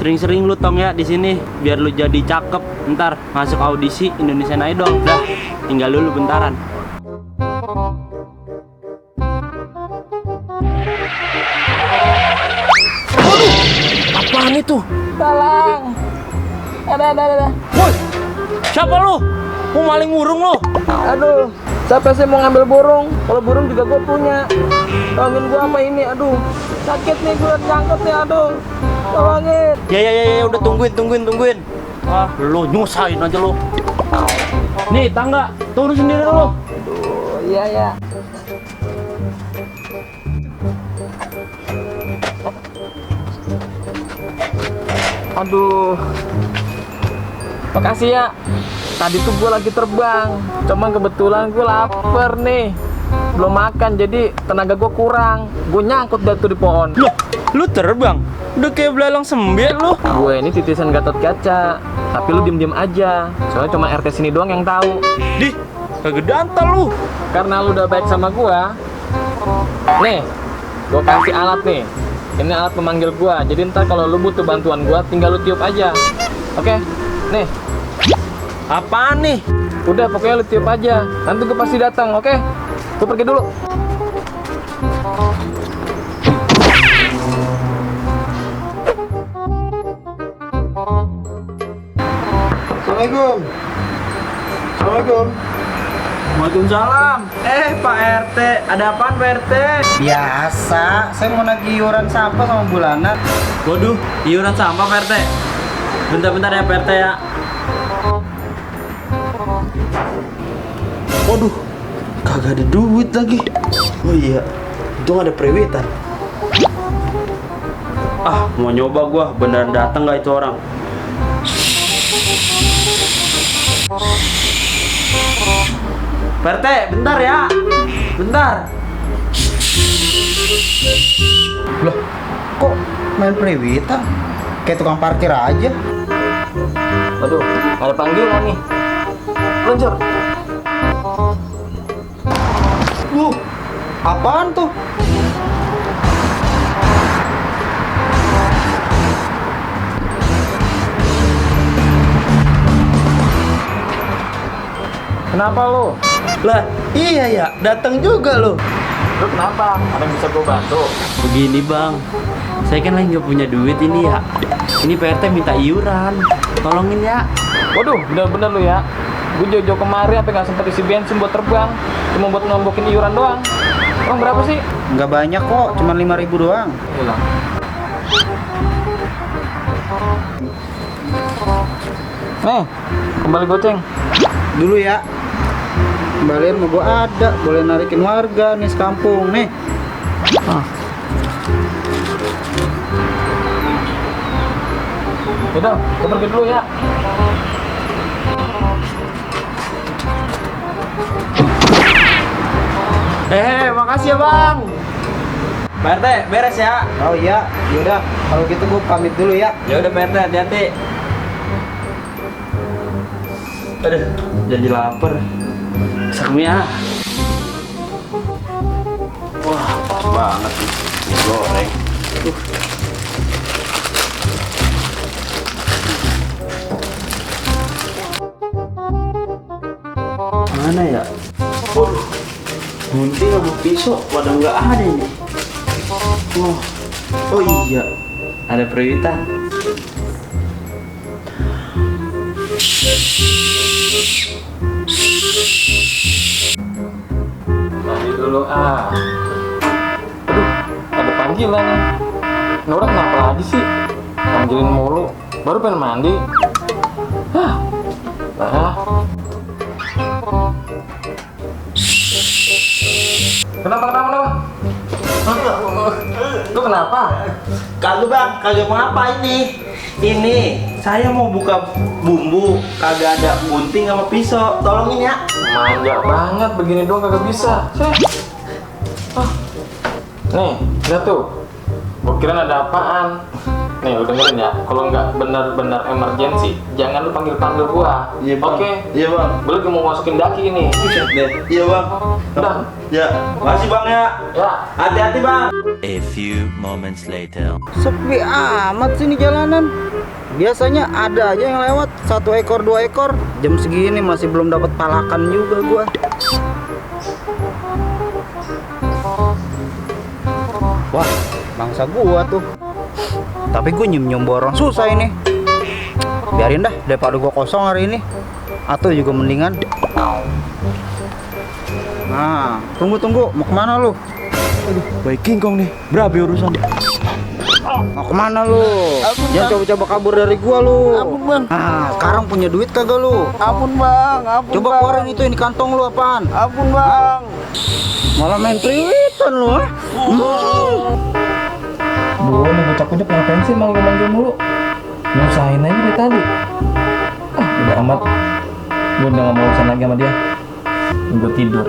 sering-sering lu tong ya di sini biar lu jadi cakep. Ntar masuk audisi Indonesian Idol. Dah, tinggal dulu bentaran. Waduh, apaan itu? Tolong. Ada. Woi, siapa lu? Mau maling burung lu? Aduh, siapa sih mau ngambil burung? Kalau burung juga gue punya. Tolongin gue apa ini? Aduh, sakit nih gue nyangkut nih. Aduh, tolongin. Ya, udah tungguin. Ah, lu nyusahin aja lu. Nih, tangga, turun sendiri lu. Aduh, iya. Aduh, makasih ya. Tadi tuh gue lagi terbang, cuman kebetulan gue lapar nih, belum makan, jadi tenaga gue kurang. Gue nyangkut dah tuh di pohon. Loh, lu terbang? Udah kayak belalang sembir lu. Gue ini titisan Gatot Kaca, tapi lu diem-diem aja. Soalnya cuma RT sini doang yang tahu. Dih, kegedean lu. Karena lu udah baik sama gue, nih, gue kasih alat nih. Ini alat pemanggil gue. Jadi ntar kalau lu butuh bantuan gue, tinggal lu tiup aja. Oke, nih. Apaan nih? Udah, pokoknya lu tiup aja. Nanti gue pasti datang, oke? Gue pergi dulu. Assalamualaikum. Waalaikumsalam. Pak RT, ada apaan Pak RT? Biasa, saya mau nagih iuran sampah sama bulanan. Waduh, iuran sampah Pak RT. Bentar ya Pak RT ya. Waduh, kagak ada duit lagi. Oh iya, untung ada perewitan. Ah, mau nyoba gua, beneran datang nggak itu orang? Pak RT, bentar ya. Bentar. Loh, kok main perewitan? Kayak tukang parkir aja. Aduh, ada panggilan nih. Luncur. Apaan tuh? Kenapa lu? Lah, iya ya, datang juga lo. Lu kenapa? Ada yang bisa gue bantu? Begini bang, saya kan lagi nggak punya duit ini ya. Ini Pak RT minta iuran, tolongin ya. Waduh, bener-bener lu ya. Gue jauh-jauh kemari sampai nggak sempet isi bensin buat terbang. Cuma buat nombokin iuran doang. Emang berapa sih? Nggak banyak kok, cuma 5.000 doang. Hilang. Nih, kembali goceng. Dulu ya. Kembalian mau gua ada, boleh narikin warga nih sekampung nih. Udah, gue pergi dulu ya. Makasih ya bang. Pak RT, beres ya. Oh iya, yaudah. Kalau gitu gua pamit dulu ya. Ya udah Pak RT, hati-hati. Aduh, jadi lapar. Sakmia. Wah, pas banget nih. Goreng. Mana ya? Gunting sama pisau pada nggak ada ini. Oh iya, ada perewitan. Mandi dulu ah. Aduh, ada panggilan nih. Ini orang kenapa lagi sih? Panggilin mulu. Baru pengen mandi. Kenapa? Lu kenapa? Kagak bang, kagak mau apa ini? Ini saya mau buka bumbu, kagak ada gunting sama pisau, tolongin ya. Manja banget, begini doang kagak bisa. Nih, lihat tuh. Gua kira ada apaan. Nih, lu dengerin ya. Kalau nggak benar-benar emergency, jangan lu panggil-panggil gua. Iya, Bang. Oke. Iya, Bang. Gua lagi mau masukin daki ini. Buset deh. Iya, Bang. Udah. Ya, makasih Bang ya. Ya. Hati-hati, Bang. A few moments later. Sepi amat sini jalanan. Biasanya ada aja yang lewat 1 ekor 2 ekor. Jam segini masih belum dapat palakan juga gua. Wah, bangsa gua tuh. Tapi gue nyium borong susah ini. Biarin dah daripada gua kosong hari ini. Atau juga mendingan. Nah, tunggu. Mau kemana lu? Baik King Kong nih. Berapa urusan? Mau kemana lu? Jangan coba-coba kabur dari gua lu. Ampun, Bang. Nah, sekarang punya duit kagak lu? Ampun, Bang. Ampun. Coba keluarin itu, ini kantong lu apaan? Ampun, Bang. Malah main triwitan lu, ah. Duh, nih bocah-bocah ngapain sih manggil-manggil mulu? Nyusahin aja dari tadi. Ah, udah amat. Gue udah gak mau urusan lagi sama dia. Gue tidur.